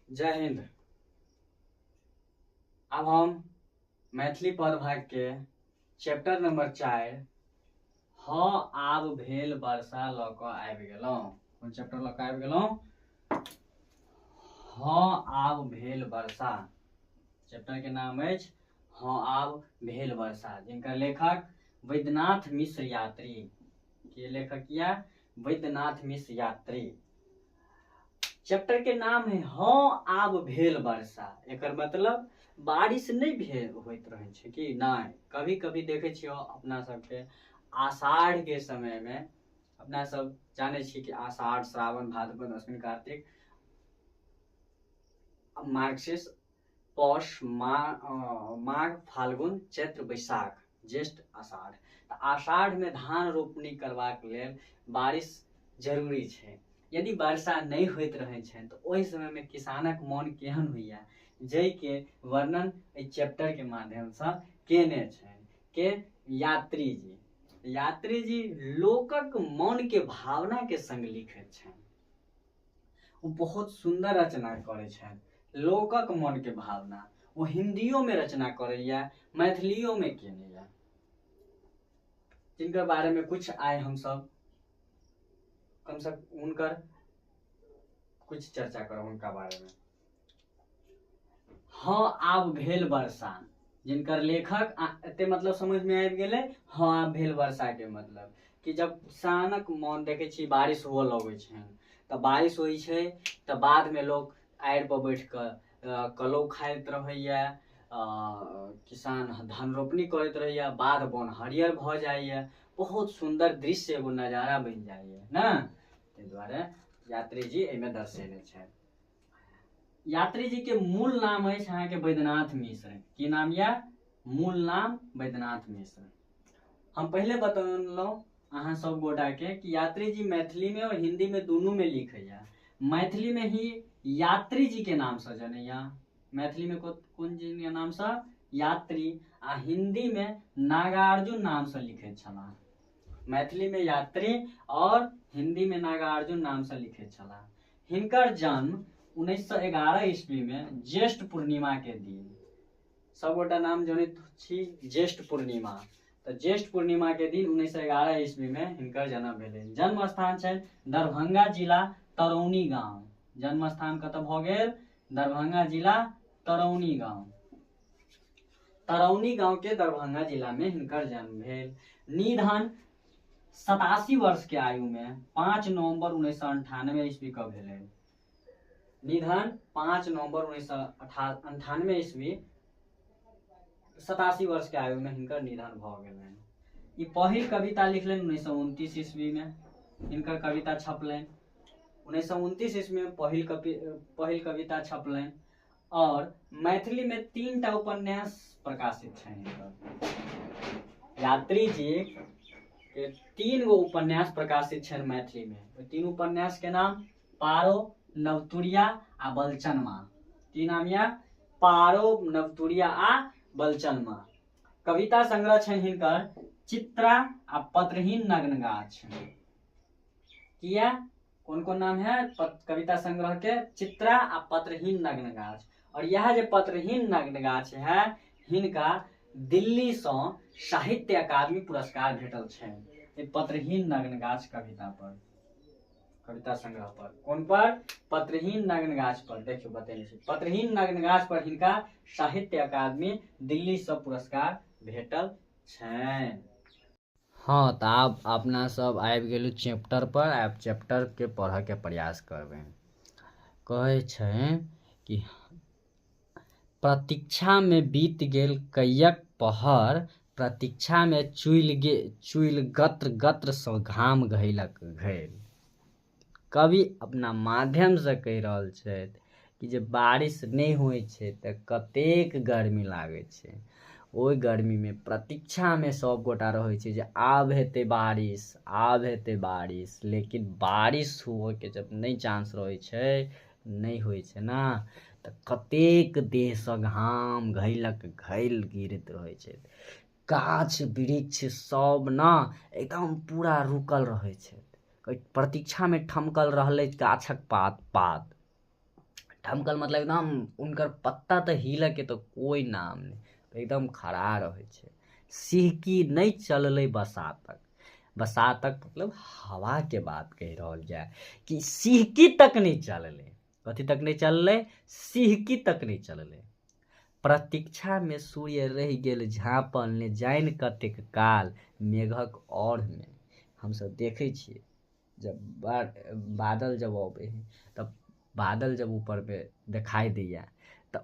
जय हिंद। आब हम मैथिली पद भाग के चैप्टर नंबर 4 हँ आब भेल वर्षा लऽ कऽ आबि गेलहुँ। कोन चैप्टर लऽ कऽ आबि गेलहुँ? हँ आब भेल वर्षा। चैप्टर के नाम अछि हँ आब भेल वर्षा, जिनकर लेखक वैद्यनाथ मिश्र यात्री। के लेखक या वैद्यनाथ मिश्र यात्री। चैप्टर के नाम है हँ आब भेल वर्षा। एकर मतलब बारिश नहि भेल होइत रहै छै कि नहि? कभी कभी देखै छियै अपना सबके आषाढ़ के समय में, अपना सब जानै छी कि आषाढ़, श्रावण, भाद्रपद, अश्विन, कार्तिक, मार्गशीर्ष, पौष, माघ, फाल्गुन, चैत्र, बैसाख, ज्येष्ठ, आषाढ़। तऽ आषाढ़मे धान रोपनी करबाक लेल बारिश जरूरी छै। यदि वर्षा नहि होइत रहै छै तऽ ओहि समयमे किसानक मोन केहन होइए, जाहिके वर्णन एहि चैप्टरके माध्यमसँ केने छै के यात्री जी। यात्री जी लोकक मोनके भावनाके संग लिखैत छनि। ओ बहुत सुन्दर रचना करै छथि। लोकक मनके भावना ओ हिन्दियोमे रचना करैया, मैथिलियोमे केने यऽ, जिनकर बारेमे कुछ आइ हमसब कमसँ कम हुनकर कुछ चर्चा करब हुनका बारेमे। हँ आब भेल वर्षा, जिनकर लेखक एते मतलब समझ में आबि गेलै। हँ आब भेल वर्षा के मतलब कि जब किसानक मन देखै छी बारिश हुअ लगै छै, तऽ बारिश होइ छै तऽ बाधमे लोक आड़ि पर बैठ कऽ कलौ खाइत रहैया, किसान धान रोपनी करैत रहैया, बाध बन हरियर भऽ जाइया, बहुत सुन्दर दृश्य एगो नजारा बनि जाइया ने। ताहि दुआरे यात्री जी एहिमे दर्शेने छथि। यात्री जी के मूल नाम अछि अहाँके वैद्यनाथ मिश्र। की नाम यऽ? मूल नाम वैद्यनाथ मिश्र। हम पहिले बतौलहुँ अहाँ सब गोटा के कि यात्री जी मैथिली में और हिंदी में दोनों में लिखैया। मैथिली में ही यात्री जी के नाम से जनैया। मैथिली में कोन जी के नाम से? यात्री। आ हिंदी में नागार्जुन नाम से लिखैत छलाह। मैथिली में यात्री और हिंदी में नागार्जुन नाम से लिखैत छलाह। हिनकर जन्म 1911 ईस्वी में ज्येष्ठ पूर्णिमा के दिन। सब गोटा नाम जनैत छी ज्येष्ठ पूर्णिमा, तऽ ज्येष्ठ पूर्णिमा के दिन 1911 ईस्वी में हिनकर जन्म भेलै। जन्म स्थान छै दरभंगा जिला तरौनी गांव। जन्म स्थान कतऽ भऽ गेल? दरभंगा जिला तरौनी गांव। तरौनी गांव के दरभंगा जिला में हिनकर जन्म भेल। निधन 87 वर्ष के आयु में 5 नवंबर 1998 ईस्वी का भेलै। निधन 5 नवंबर 1998 ईस्वी 87 वर्ष के आयु में हिनकर निधन भऽ गेलनि। ई पहिल कविता लिखलनि 1929 ईस्वी में। हिनकर कविता छपलनि 1929 ईस्वी में, पहिल कविता छपलनि। और मैथिली में 3टा उपन्यास प्रकाशित छनि हिनकर। यात्री जी के 3 गो उपन्यास प्रकाशित छनि मैथिली में। ओहि 3 उपन्यास के नाम पारो, नवतुरिया आ बलचनमा। की नाम या? पारो, नवतुरिया आ बलचनमा। कविता संग्रह छनि हिनकर चित्रा आ पत्रहीन नग्न गाछ। किया कोन कोन नाम है कविता संग्रह के? चित्रा आ पत्रहीन नग्न गाछ। और यह जे पत्रहीन नग्न गाछ है, हिनका दिल्ली से साहित्य अकादमी पुरस्कार भेटल छनि पत्रहीन नग्न गाछ कविता पर, कविता संग्रह पर। कोन पर? पत्रहीन नग्न गाछ पर। देखियो बतेने छी, पत्रहीन नग्न गाछ पर हिनका साहित्य अकादमी दिल्ली से पुरस्कार भेटल छनि। हँ तऽ आब अपना सब आबि गेलहुँ चैप्टर पर। आब चैप्टर के पढ़ऽ के प्रयास करबै। कहै छै कि प्रतीक्षा मे बीत गेल कईयक पहर, प्रतीक्षा मे चुइल गे चुइल गत्र गत्र सँ घाम घैलक घैल। कवि अपना माध्यमसँ कहि रहल छथि कि जे बारिश नहि होइ छै तऽ कतेक गर्मी लागै छै। ओहि गर्मीमे प्रतीक्षामे सभगोटा रहै छै जे आब हेतै बारिश, आब हेतै बारिश। लेकिन बारिश हुअके जब नहि चांस रहै छै, नहि होइ छै ने, तऽ कतेक देहसँ घाम घैलक घैल गिरैत रहै छै। गाछ वृक्ष सब ने एकदम पूरा रुकल रहै छै, प्रतीक्षामे ठमकल रहलै गाछक पात पात। ठमकल मतलब एकदम हुनकर पत्ता तऽ हिलऽके तऽ कोइ नाम नहि, एकदम खड़ा रहै छै। सिहकी नहि चललै बसातक, बसातक मतलब हवाके बात कहि रहल जाय कि सिहकी तक नहि चललै। कथी तक नहि चललै? सिहकी तक नहि चललै। प्रतीक्षामे सूर्य रहि गेल झाँपल ने जानि कतेक काल मेघक औढ़मे। हमसभ देखै छियै जब बादल जब अबै है तब बादल जब ऊपरमे देखाइ दैए तऽ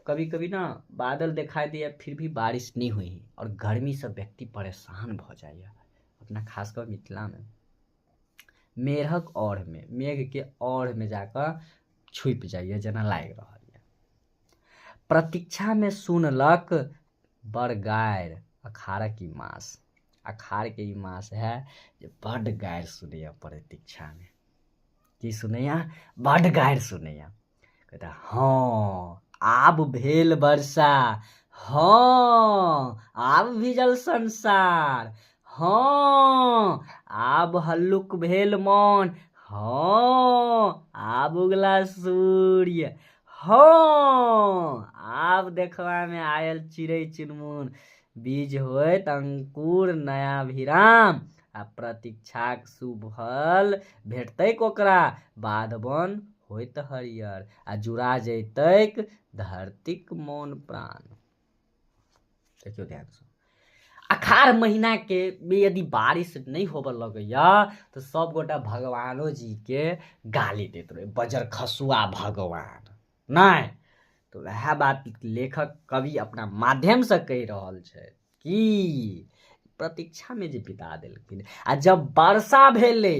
कभी कभी ने बादल देखाइ दैए फिर भी बारिश नहि होइ है आओर गर्मीसँ व्यक्ति परेशान भऽ जाइए, अपना खास कऽ मिथिलामे। मेघक औढ़मे, मेघके औढ़मे जाकऽ छुपि जाइए जेना लागि रहल यऽ। प्रतीक्षामे सुनलक बड़ गारि अखाड़क ई मास। अखाड़के ई मास है जे बड्ड गारि सुनैए प्रतीक्षामे। की सुनैए? बड्ड गारि सुनैए। कहता हँ आब भेल वर्षा, हँ आब भीजल संसार, हँ आब हल्लुक भेल मन, हँ आब उगला सूर्य, हँ आब देखबामे आयल चिड़ै चुनमुन, बीज होइत अंकुर नया विराम, आ प्रतीक्षाक सुफल भेटतैक ओकरा, बाध बन होइत हरियर आ जुड़ा जैतैक धरतीक मोन प्राण। देखियौ ध्यानसँ, अखाड़ महीनाके मे यदि बारिश नहि होबऽ लगैया तऽ सबगोटा भगवानो जीके गाली दैत रहै, बजर खसुआ भगवान। नहि तऽ वएह बात लेखक कवि अपना माध्यमसँ कहि रहल छथि कि प्रतीक्षामे जे बिता देलखिन आ जब वर्षा भेलै,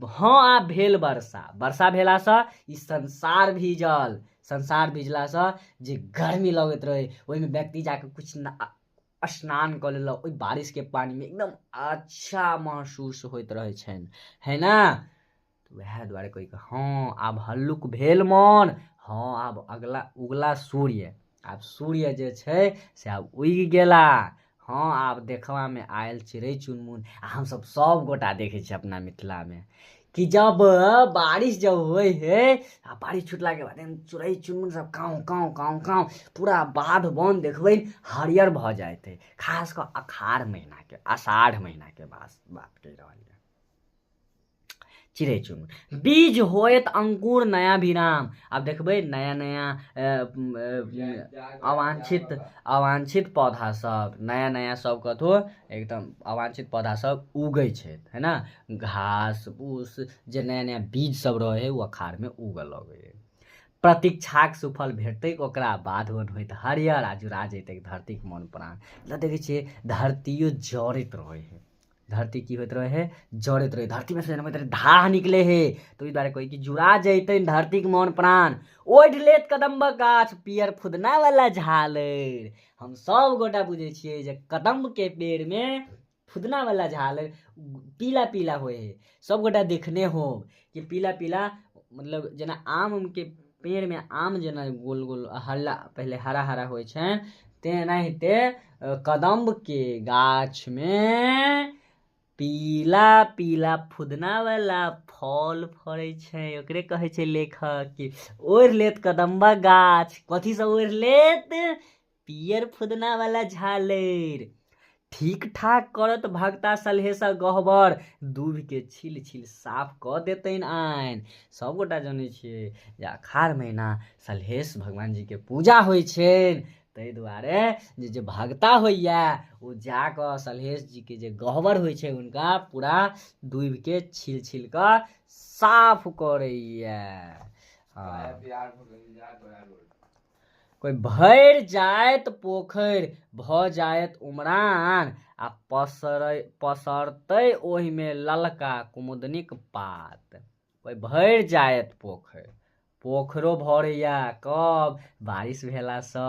हँ आब भेल वर्षा, वर्षा भेलासँ ई संसार भीजल, संसार भीजलासँ जे गर्मी लगैत रहै ओहिमे व्यक्ति जाकऽ किछु स्नान कऽ लेलक ओहि बारिशके पानिमे, एकदम अच्छा महसूस होइत रहै छनि, है ने? तऽ वएह दुआरे कहै कि हँ आब हल्लुक भेल मन, हँ आब अगला उगला सूर्य, आब सूर्य जे छै से आब उगि गेला, हँ आब देखबामे आयल चिड़ै चुनमुन। आ हमसभ सभ गोटा देखै छियै अपना मिथिलामे कि जब बारिश जब होइ है आ बारिश छुटलाके बाद चिड़ै चुनमुन सब काँव काँव काँव काँव पूरा बाध वन देखबै हरियर भऽ जाइत है, खास कऽ अखाड़ महीनाके आषाढ़ महीनाके बात बात कहि रहल यऽ। चिड़ै चुनमुन बीज होयत अंकुर नया विराम, आब देखबै नया नया अवांछित अवांछित पौधा सब नया नया सब कथो एकदम अवांछित पौधा सब उगै छै, है ना? घास फूस जे नया नया बीज सब रहै है ओ अखाड़मे उगऽ लगै है। प्रतीक्षाक सुफल भेटतैक ओकरा, बाध वन होइत हरियर आ जुड़ा जैतैक धरतीक मन प्राण। मतलब देखै छियै धरतियो जरैत रहै है, धरती की होइत रहे है? जरैत रहे, धरतीमे से होइत रहे धाह निकले है, तऽ ओहि दुआरे कहै कि जुड़ा जैतनि धरतीक मन प्राण। ओढ़ि लेत कदम्बक गाछ पियर फुदना वाला झालरि। हम सब गोटा बुझै छियै जे कदम्बके पेड़मे फुदना वाला झालरि पीला पीला होइ है, सब गोटा देखने होब कि पीला पीला, मतलब जेना आम उमके पेड़मे आम जेना गोल गोल हल्ला पहिले हरा हरा होइ छै, तेनाहिते कदम्बके गाछमे पीला पीला फुदनावला फल फड़ै छै, ओकरे कहै छै लेखक कि ओढ़ि लेत कदम्बा गाछ। कथीसँ ओढ़ि लेत? पियर फुदनावला झालरि। ठीक ठाक करत भगता सलहेसक गहबर, दूभिके छील छील साफ कऽ देतनि आनि। सभगोटा जनै छियै जे अखाड़ महीना सलहेस भगवान जीके पूजा होइ छनि, ताहि दुआरे जे जे भगता होइए ओ जा कऽ सलहेस जीके जे गहबर होइ छै हुनका पूरा दूभिके छील छील कऽ साफ करैए। हँ, कोइ भरि जायत पोखरि भऽ जायत उमरान आ पसरै पसरतै ओहिमे ललका कुमुदनीक पात। कोइ भरि जायत पोखरि, पोखरो भरैया कब? बारिश भेलासँ।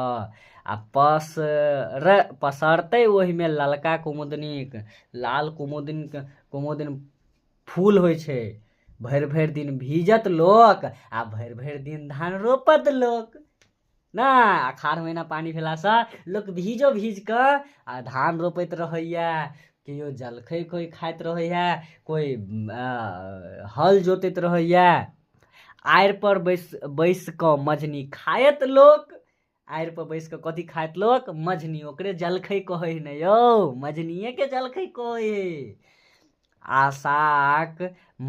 आ पसर पसरतै ओहिमे ललका कुमुदनीक, लाल कुमुदनीक, कुमुदिन फूल होइ छै। भरि भरि दिन भीजत लोक आ भरि भरि दिन धान रोपत लोक ने। अखाड़ महीना पानि भेलासँ लोक भीजो भीज कऽ आ धान रोपैत रहैए, केओ जलखै कोइ खाइत रहैए, कोइ हल जोतैत रहैए। आड़ि पर बैस बैस कऽ मझनी खायत लोक। आड़ि पर बैस कऽ कथी खायत लोक? मझनी। ओकरे जलखै कहै है ने यौ, मझनिएके जलखै कहै है। आशाक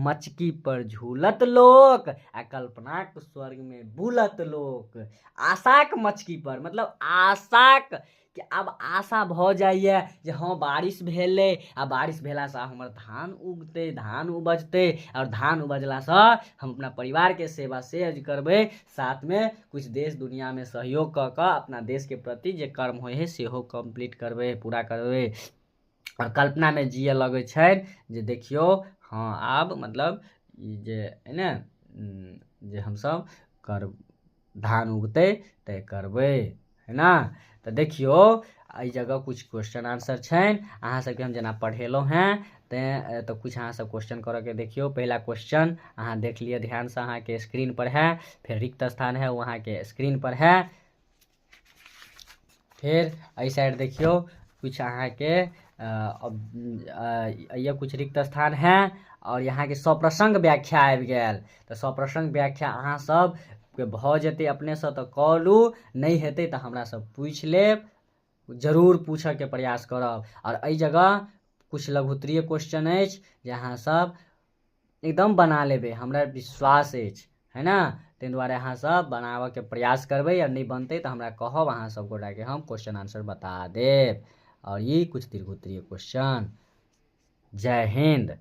मचकी पर झूलत लोक आ कल्पनाक स्वर्ग में बुलत लोक। आशाक मचकी पर मतलब आशाक कि आब आशा भऽ जाइए जे हँ बारिश भेलै आ बारिश भेलासँ हमर धान उगतै, धान उपजतै, आओर धान उपजलासँ हम अपना परिवारके सेवा से करबै, साथमे किछु देश दुनिआँमे सहयोग कऽ कऽ अपना देशके प्रति जे कर्म होइ हइ सेहो कम्प्लीट करबै, पूरा करबै। आओर कल्पनामे जियऽ लगै छनि जे देखियौ हँ आब मतलब ई जे हइ ने जे हमसभ कर धान उगतै तऽ करबै, है ना। तऽ देखियौ एहि जगह किछु क्वेश्चन आंसर छनि, अहाँ सबके हम जेना पढ़ेलहुँ हेँ तेँ तऽ किछु अहाँ सब क्वेश्चन करऽके देखियौ। पहिला क्वेश्चन अहाँ देख लिअ ध्यानसँ, अहाँके स्क्रीन पर है। फेर रिक्त स्थान है, ओ अहाँके स्क्रीन पर है। फेर एहि साइड देखियौ कुछ अहाँके ये कुछ रिक्त स्थान है और यहाँके सप्रसंग व्याख्या आबि गेल। तऽ सप्रसंग व्याख्या अहाँ सबके भऽ जेतै अपनेसँ तऽ कऽ लू, नहि हेतै तऽ हमरासँ पूछि लेब, जरूर पूछऽके प्रयास करब। आओर एहि जगह कुछ लघुत्तरीय क्वेश्चन अछि जे अहाँ सब एकदम बना लेबै, हमरा विश्वास अछि, है ना। ताहि दुआरे अहाँ सब बनाबऽके प्रयास करबै आ नहि बनतै तऽ हमरा कहब, अहाँ सब गोटाके हम क्वेश्चन आंसर बता देब। आओर ई कुछ दीर्घोत्तरीय क्वेश्चन। जय हिंद।